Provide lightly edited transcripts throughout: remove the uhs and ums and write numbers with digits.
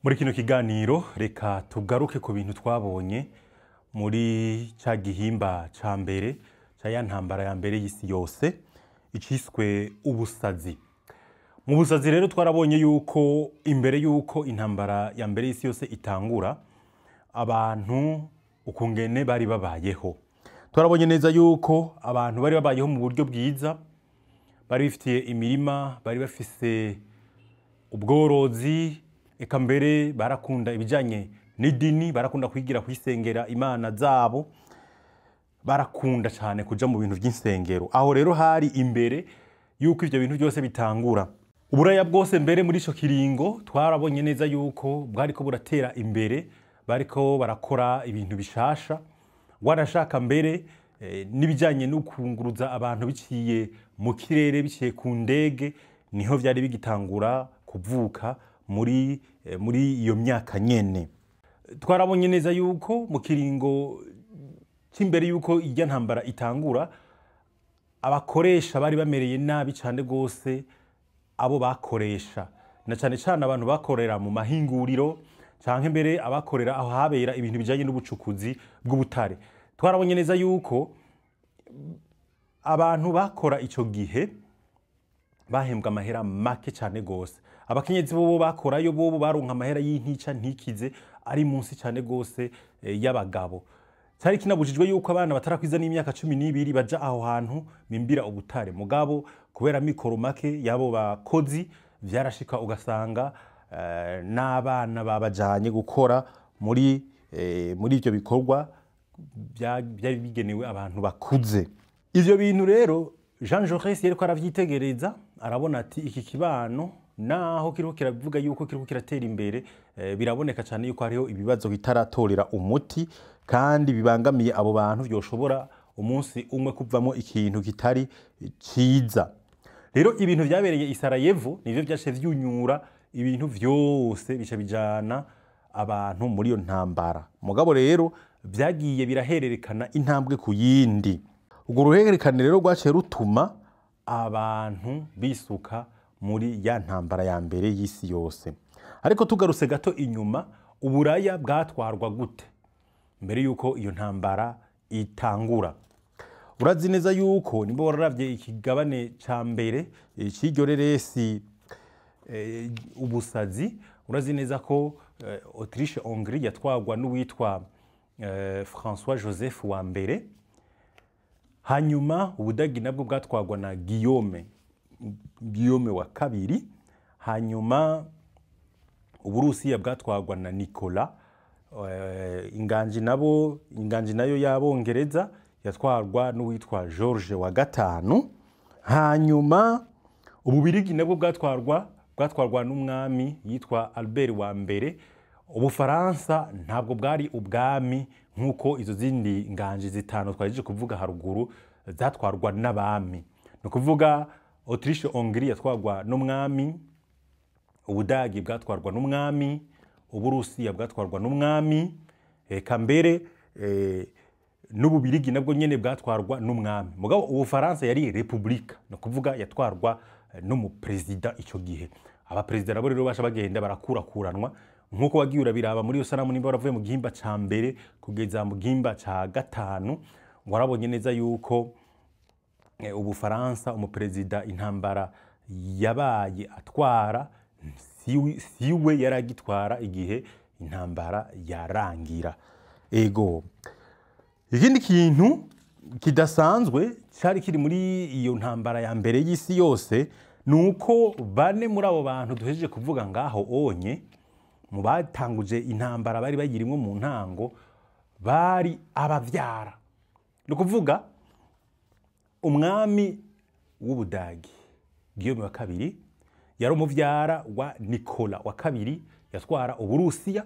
Muri kino kiganiro reka tugaruke ku bintu twabonye muri ca gihimba ca mbere ca ya ntambara ya mbere y'isi yose, iciswe ubusazi. Mu busazi rero twarabonye yuko imbere yuko intambara ya mbere y'isi yose itangura, abantu ukungene bari babayeho. Twarabonye neza yuko abantu bari babayeho mu buryo bwiza, bari bifitiye imirima, bari bafise ubworozi, eka mbere barakunda ibijanye n'idini, barakunda kwigira kwisengera imana zabo, barakunda cyane kuja mu bintu by'insengero. Aho rero hari imbere yuko ivyo bintu byose bitangura. Uburaya bwose mbere muri ico kiringo twarabonye neza yuko bwariko buratera imbere, bariko barakora ibintu bishasha, wanashaka mbere n'ibijanye no kunguruza abantu biciye mu kirere, biciye ku ndege, niho vyari bigitangura kuvuka muri iyo myaka nyene. Twarabonye neza yuko mu kiringo c'imbere yuko irya ntambara itangura, abakoresha bari bamereye nabi cane gose abo bakoresha, na cane cane abantu bakorera mu mahinguriro canke mbere abakorera aho habera ibintu bijanye n'ubucukuzi bw'ubutare. Twarabonye neza yuko abantu bakora ico gihe bahembwa amahera make cane gose. Abakenyezi bobo bakorayo bobo baronka amahera y'intica ntikize, ari munsi cane gose y'abagabo. Cari kinabujijwe yuko abana batarakwiza n'imyaka 12 baja aho hantu bimbira ubutare. Mugabo kubera mikoro make yabo bakozi vyarashika ugasanga n'abana babajanye gukora muri ivyo bikorwa byari bigenewe abantu bakuze. Ivyo bintu rero Jean Jaurès yariko aravyitegereza, arabona ati iki kibano naho kiriko kiravuga yuko kiriko kiratera imbere, biraboneka cyane yuko hariho ibibazo bitaratorera umuti kandi bibangamiye abo bantu, vyoshobora umunsi umwe kuvamo ikintu kitari ciza. Rero ibintu vyabereye i Sarajevo nivyo vyashe vyunyura ibintu vyose, bica bijana abantu muri iyo ntambara. Mugabo rero vyagiye birahererekana intambwe ku yindi. Urwo ruhererekane rero rwaciye rutuma abantu bisuka muri ya ntambara ya mbere y'isi yose. Ariko tugarutse gato inyuma, uburaya bwatwarwa gute mbere yuko iyo ntambara itangura? Urazi neza yuko nimba wararavye ikigabane ca mbere c'iryo reresi ubusazi, urazi neza ko Autriche Hongrie yatwarwa n'uwitwa François Joseph wa mbere, hanyuma Ubudagi nabwo bwatwarwa na Guillaume wa kabiri, hanyuma Uburusiya bwatwarwa na Nicolas, inganji nayo y'Abongereza yatwarwa n'uwitwa George wa gatanu, hanyuma Ububirigi nabwo bwatwarwa n'umwami yitwa Albert wa mbere. Ubufaransa ntabwo bwari ubwami nkuko izo zindi nganji zitanu twaje kuvuga haruguru zatwarwa n'abami. Ni ukuvuga Autriche Hongrie yatwarwa n'umwami, Ubudagi bwatwarwa n'umwami, Uburusiya bwatwarwa n'umwami, eka mbere n'Ububirigi nabwo nyene bwatwarwa n'umwami. Mugabo Ubufaransa yari republika, ni ukuvuga yatwarwa n'umuprezida ico gihe. Abaprezida nabo rero basha bagenda barakurakuranwa nkuko wagiye urabiraba muri iyo sanamu, nimba waravuye mu gihimba ca mbere kugeza mu gihimba ca gatanu, warabonye neza yuko Ubufaransa umuprezida intambara yabaye atwara siwe yaragitwara igihe intambara yarangira. Ego, ikindi kintu kidasanzwe cari kiri muri iyo ntambara ya mbere y'isi yose nuko bane muri abo bantu duhejeje kuvuga ngaho onye mu batanguje intambara bari bagirimwo mu ntango bari abavyara. Ni ukuvuga umwami w'Ubudagi Guillaume wa kabiri yari umuvyara wa Nicolas wa kabiri yatwara Uburusiya,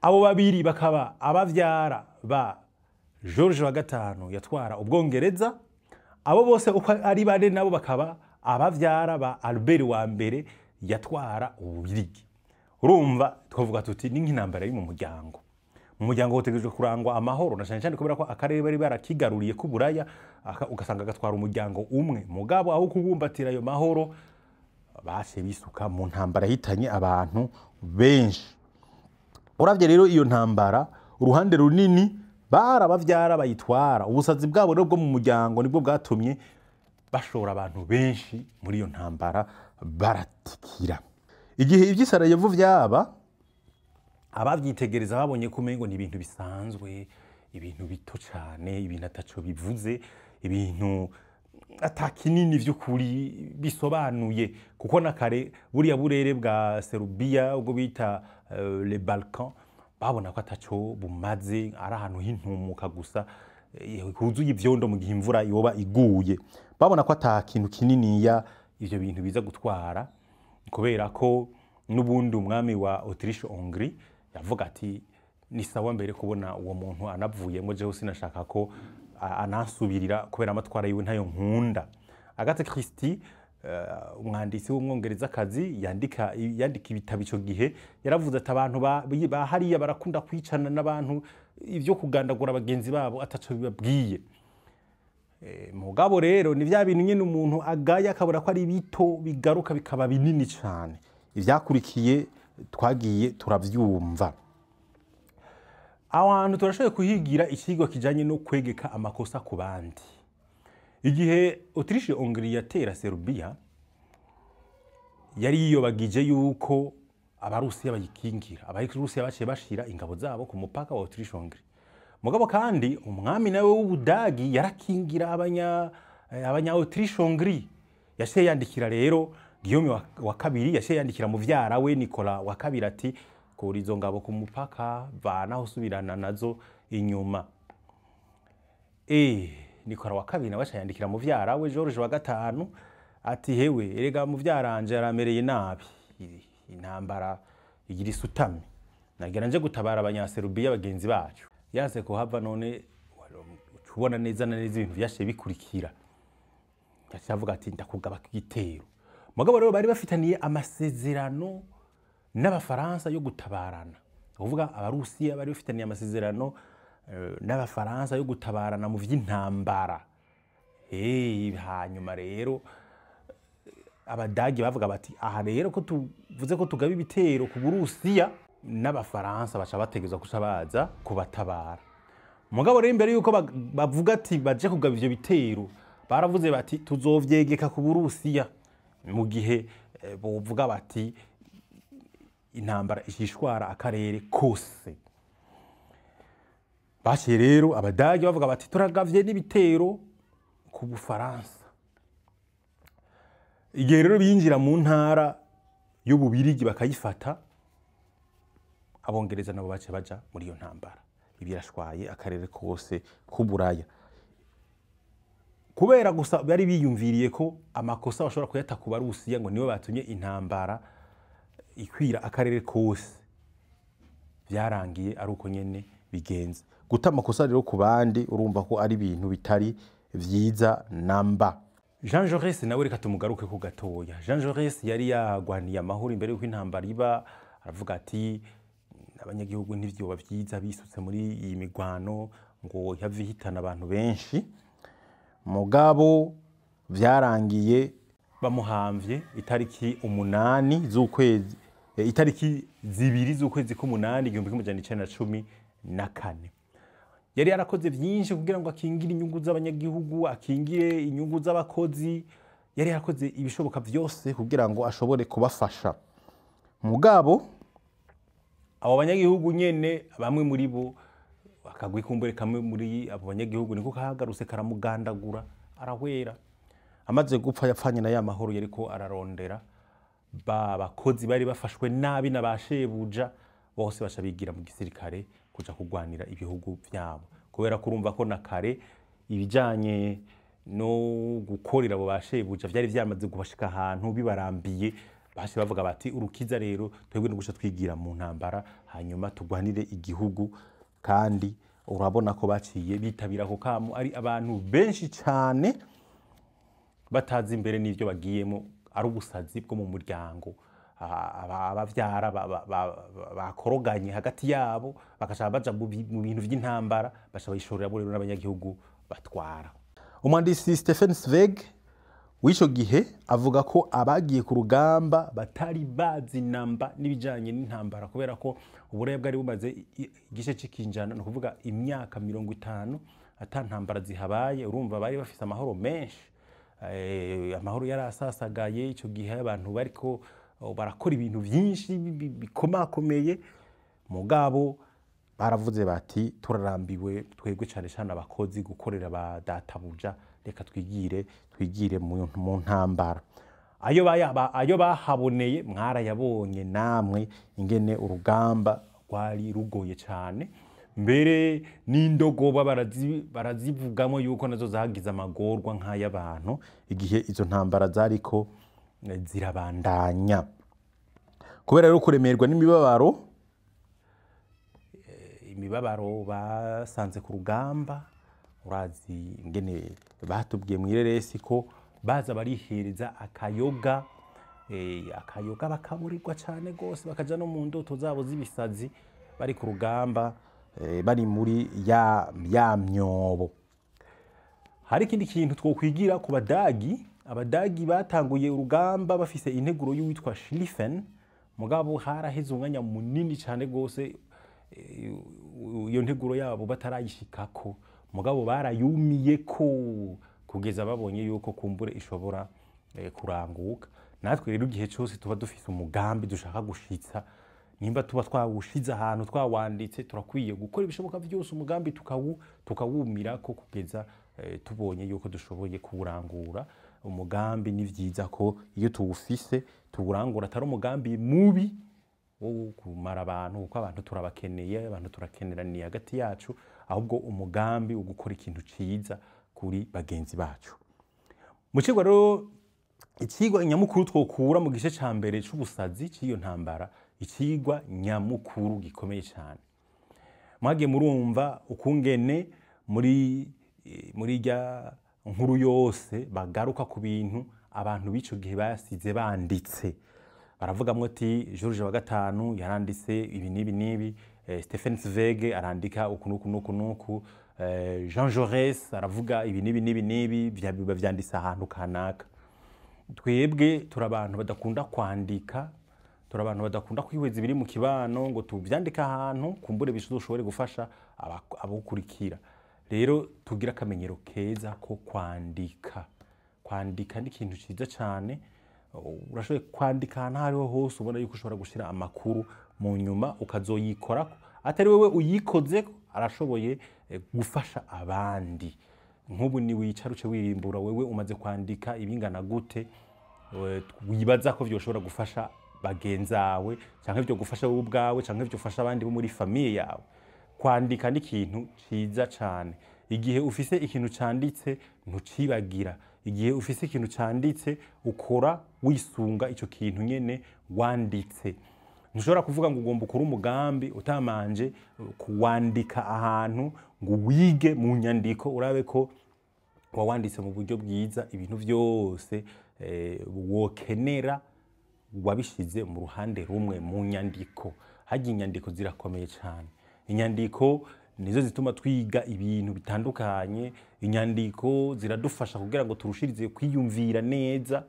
abo babiri bakaba abavyara ba George wa gatanu yatwara Ubwongereza, abo bose uko ari bane nabo bakaba abavyara ba Albert wa mbere yatwara Ububirigi. Urumva twavuga tuti ni nk'intambara iri mu muryango. Mu muryango utegerejwe kurangwa amahoro, na cyane cyane kubera ko akarere bari barakigaruriye k'Uburaya, ugasanga gatwara umuryango umwe. Mugabo aho kubumbatira ayo mahoro Bashe bisuka mu ntambara yahitanye abantu benshi. Uravye rero iyo ntambara, uruhande runini barabavyara bayitwara. Ubusazi bwabo rero bwo mu muryango nibwo bwatumye bashora abantu benshi muri iyo ntambara, baratikira. Igihe ivy'i Sarajevo vyaba, abavyitegereza babonye ko umengo ni ibintu bisanzwe, ibintu bito cane, ibintu ataco bivuze, ibintu ata kinini vy'ukuri bisobanuye, kuko na kare buriya burere bwa Serbia, ubwo bita les Balkans, babona ko ataco bumaze, ari ahantu h'intumuka gusa, huzuye ivyondo mu gihe imvura yoba iguye. Babona ko ata kintu kininiya ivyo bintu biza gutwara, kubera ko n'ubundi umwami wa Autriche Hongrie yavuga ati: "Ni sawa mbere kubona uwo muntu anavuyemo, jewe sinashaka ko anansubirira kubera amatwara yiwe ntayo nkunda." Agatha Christie, umwanditsi w'umwongerezakazi yandika ibitabo ico gihe, yaravuze ati: "Abantu ba hariya barakunda kwicana n'abantu, ivyo kugandagura bagenzi babo ataco bibabwiye." Mugabo rero ni vya bintu nyene umuntu agaya akabona ko ari bito, bigaruka bikaba binini cane. Ivyakurikiye twagiye turavyumva. Aho hantu turashoboye kuhigira ikigwa kijanye no kwegeka amakosa ku bandi. Igihe Autriche Hongrie yatera Serbia, yari yiyobagije yuko Abarusiya bayikingira. Abarusiya baciye bashira ingabo zabo ku mupaka wa Autriche Hongrie. Mugabo kandi umwami nawe w'Ubudagi yarakingira abanya Autriche Hongrie. Yaciye yandikira rero Guillaume wa kabiri, yaciye yandikira muvyara we Nicolas wa kabiri ati: "Kura izo ngabo ku mupaka, vanaho, usubirana nazo inyuma." Nicolas wa kabiri nawe aca yandikira muvyara we George wa gatanu ati: "Hewe erega muvyaranje yaramereye nabi, intambara igira isutame, nagira nje gutabara Abanyaserubiya bagenzi bacu, yanse kuhava." None ubona neza na neza ibintu vyashe bikurikira. Yaciye avuga ati: "Ndakugaba igitero." Mugabo rero bari bafitaniye amasezerano n'Abafaransa yo gutabarana, kuvuga Abarusiya bari bafitaniye amasezerano n'Abafaransa yo gutabarana mu vy'intambara. Hanyuma rero Abadagi bavuga bati: "Aha rero ko tuvuze ko tugaba ibitero ku Burusiya, n'Abafaransa baca bategerezwa kuca baza kubatabara." Mugabo rero imbere yuko bavuga ati baje kugaba ivyo bitero, baravuze bati: "Tuzovyegeka ku Burusiya mu gihe bovuga bati intambara ishishwara akarere kose." Baciye rero Abadagi bavuga bati: "Turagavye n'ibitero ku Bufaransa." Igihe rero binjira mu ntara y'Ububirigi bakayifata, Abongereza nabo baciye baja muri iyo ntambara. Ibirashwaye akarere kose k'Uburaya, kubera gusa bari biyumviriye ko amakosa bashobora kuyata ku Barusiya, ngo nibo batumye intambara ikwira akarere kose. Byarangiye ari uko nyene bigenze. Guta amakosa rero ku bandi, urumva ko ari ibintu bitari vyiza namba. Jean Jaurès nawe reka tumugaruke ku gatoya. Jean Jaurès yari yagwaniye amahoro imbere y'uko intambara iba, aravuga ati: "Abanyagihugu ntivyoba vyiza bisutse muri iyi migwano ngo ihave ihitana abantu benshi." Mugabo vyarangiye bamuhamvye itariki 8 z'ukwezi, itariki 2 z'ukwezi k'umunani 1914. Yari yarakoze vyinshi kugira ngo akingire inyungu z'abanyagihugu, akingire inyungu z'abakozi. Yari yarakoze ibishoboka vyose kugira ngo ashobore kubafasha. Mugabo abo banyagihugu nyene, bamwe muri bo, akagwi kumbure kamwe muri abo banyagihugu niko kahagarutse karamugandagura, arahwera. Amaze gupfa, yapfanye na ya mahoro yariko ararondera. Ba bakozi bari bafashwe nabi na ba shebuja bose baca bigira mu gisirikare kuja kugwanira ibihugu vyabo, kubera ko urumva ko na kare ibijanye no gukorera abo ba shebuja vyari vyamaze kubashika ahantu bibarambiye. Bace bavuga bati: "Urukiza rero twebwe no guca twigira mu ntambara, hanyuma tugwanire igihugu." Kandi urabona ko baciye bitabira ako kamo ari abantu benshi cane, batazi imbere n'ivyo bagiyemo, ari ubusazi bwo mu muryango. Abavyara bakoroganye hagati yabo, bagaca baja mu bintu vy'intambara, baca bayishorera bo rero n'abanyagihugu batwara. Umwanditsi Stephen Zweig W'ico gihe avuga ko abagiye ku rugamba batari bazi namba n'ibijanye n'intambara, kubera ko Uburaya bwari bumaze igice c'ikinjana, ni ukuvuga imyaka 50 ata ntambara zihabaye. Urumva bari bafise amahoro menshi, amahoro yari asasagaye. Ico gihe abantu bariko barakora ibintu vyinshi bikomakomeye, mugabo baravuze bati: "Turarambiwe twebwe, cane cane abakozi, gukorera ba databuja, reka twigire mu ntambara." Ayo bahaboneye mwarayabonye namwe, ingene urugamba rwari rugoye cane. Mbere n'indogoba barazivugamo yuko nazo zagize amagorwa nk'ay'abantu igihe izo ntambara zariko zirabandanya. Kubera rero kuremerwa n'imibabaro, imibabaro basanze ku rugamba, urazi ingene batubwiye mw'ireresi ko baza barihereza akayoga, akayoga bakaburirwa cane gose, bakaja no mu ndoto zabo z'ibisazi bari ku rugamba, bari muri ya myobo. Hari ikindi kintu twokwigira ku Badagi. Abadagi batanguye urugamba bafise integuro y'uwitwa Schlieffen, mugabo haraheze umwanya munini cane gose iyo nteguro yabo batarayishikako, mugabo barayumiyeko kugeza babonye yuko kumbure ishobora kuranguka. Natwe rero, igihe cyose tuba dufise umugambi dushaka gushitsa, nimba tuba twawushize ahantu, twawanditse, turakwiye gukora ibishoboka byose umugambi tukawumirako kugeza tubonye yuko dushoboye kuwurangura. Umugambi ni vyiza ko iyo tuwufise tuwurangura, atari umugambi mubi wo kumara abantu, kuko abantu turabakeneye, abantu turakeneraniye hagati yacu, ahubwo umugambi wo gukora ikintu ciza kuri bagenzi bacu. Mu cigwa rero, icigwa nyamukuru twokura mu gice ca mbere c'ubusazi c'iyo ntambara, icigwa nyamukuru gikomeye cyane, mwagiye murumva ukungene muri rya nkuru yose bagaruka ku bintu abantu b'ico gihe basize banditse. Baravugamwo ati George wa gatanu yaranditse ibi n'ibi n'ibi, Stephen Zweig arandika uku n'uku n'uku n'uku, Jean Jaurès aravuga ibi n'ibi n'ibi n'ibi, biba vyanditse ahantu kanaka. Twebwe turi abantu badakunda kwandika, turi abantu badakunda kwihweza ibiri mu kibano ngo tuvyandike ahantu kumbure bizoshobore gufasha abukurikira. Rero tugira akamenyero keza ko kwandika. Kwandika ni ikintu ciza cane. Urashoboye kwandika ahantu aho ariho hose ubona yuko ushobora gushira amakuru, mu nyuma ukazoyikorako, atari wewe uyikozeko, arashoboye gufasha abandi. Nk'ubu ni wicara uce wirimbura, wewe umaze kwandika ibingana gute wibaza ko vyoshobora gufasha bagenzawe, canke vyo gufasha wowe ubwawe, canke vyofasha abandi bo muri famille yawe? Kwandika ni ikintu ciza cane. Igihe ufise ikintu canditse ntucibagira. Igihe ufise ikintu canditse ukora wisunga ico kintu nyene wanditse. Ntushobora kuvuga ngo ugomba ukore umugambi utamanje kuwandika ahantu ngo wige mu nyandiko, urabe ko wawanditse mu buryo bwiza, ibintu byose wokenera wabishize mu ruhande rumwe mu nyandiko. Harya inyandiko zirakomeye cyane. Inyandiko nizo zituma twiga ibintu bitandukanye. Inyandiko ziradufasha kugira ngo turushirize kwiyumvira neza,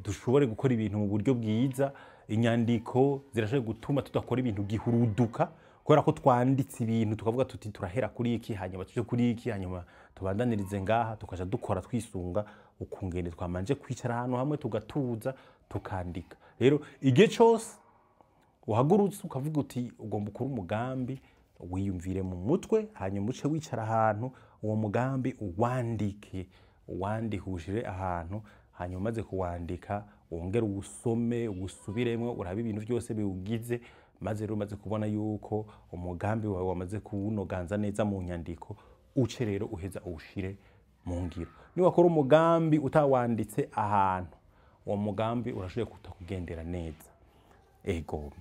dushobore gukora ibintu mu buryo bwiza. Inyandiko zirashoboye gutuma tudakora ibintu gihuruduka, kubera ko twanditse ibintu tukavuga tuti: "Turahera kuri iki, hanyuma tuje kuri iki, hanyuma tubandanirize ngaha." Tukaja dukora twisunga ukungene twamanje kwicara ahantu hamwe, tugatuza, tukandika. Rero igihe cose uhagurutse ukavuga uti ugomba ukora umugambi, wiyumvire mu mutwe, hanyuma uce wicara ahantu uwo mugambi uwandike, uwandike, uwushire ahantu. Hanyuma umaze kuwandika wongere uwusome, uwusubiremwo, urabe ibintu byose biwugize. Maze rero umaze kubona yuko umugambi wawe wamaze kuwunoganza neza mu nyandiko, uce rero uheza uwushire mu ngiro. Niwakora umugambi utawanditse ahantu, uwo mugambi urashoboye kutakugendera neza. Ego,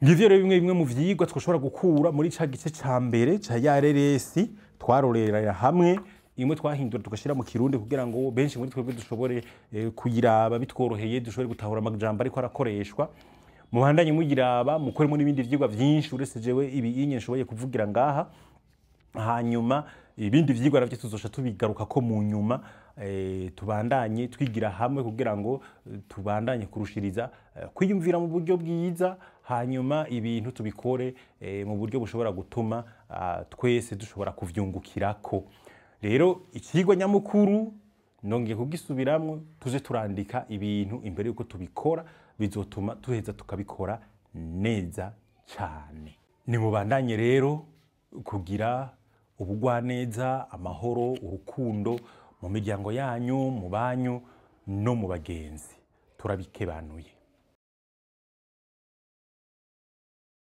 ngivyo rero bimwe bimwe mu vyigwa twashobora gukura muri ca gice ca mbere ca ya reresi twarorera hamwe, imwe twahindura tugashira mu Kirundi kugira ngo benshi muri twebwe dushobore kuyiraba bitworoheye, dushobore gutahura amajambo ariko arakoreshwa. Muhandanye muyiraba, mukoremo n'ibindi vyigwa vyinshi uretse jewe ibi inye nshoboye kuvugira ngaha. Hanyuma Ibindi vyigwa navyo tuzoca tubigaruka ko mu nyuma, tubandanye twigira hamwe kugira ngo tubandanye kurushiriza kwiyumvira mu buryo bwiza, hanyuma ibintu tubikore mu buryo bushobora gutuma twese dushobora kuvyungukirako. Rero ikigwa nyamukuru nongeye kugisubiramwo, tuze turandika ibintu imbere yuko tubikora, bizotuma tuheza tukabikora neza cyane. Nimubandanye rero kugira ubugwaneza, amahoro, urukundo mu miryango yanyu, mu banyu no mu bagenzi. Turabikebanuye.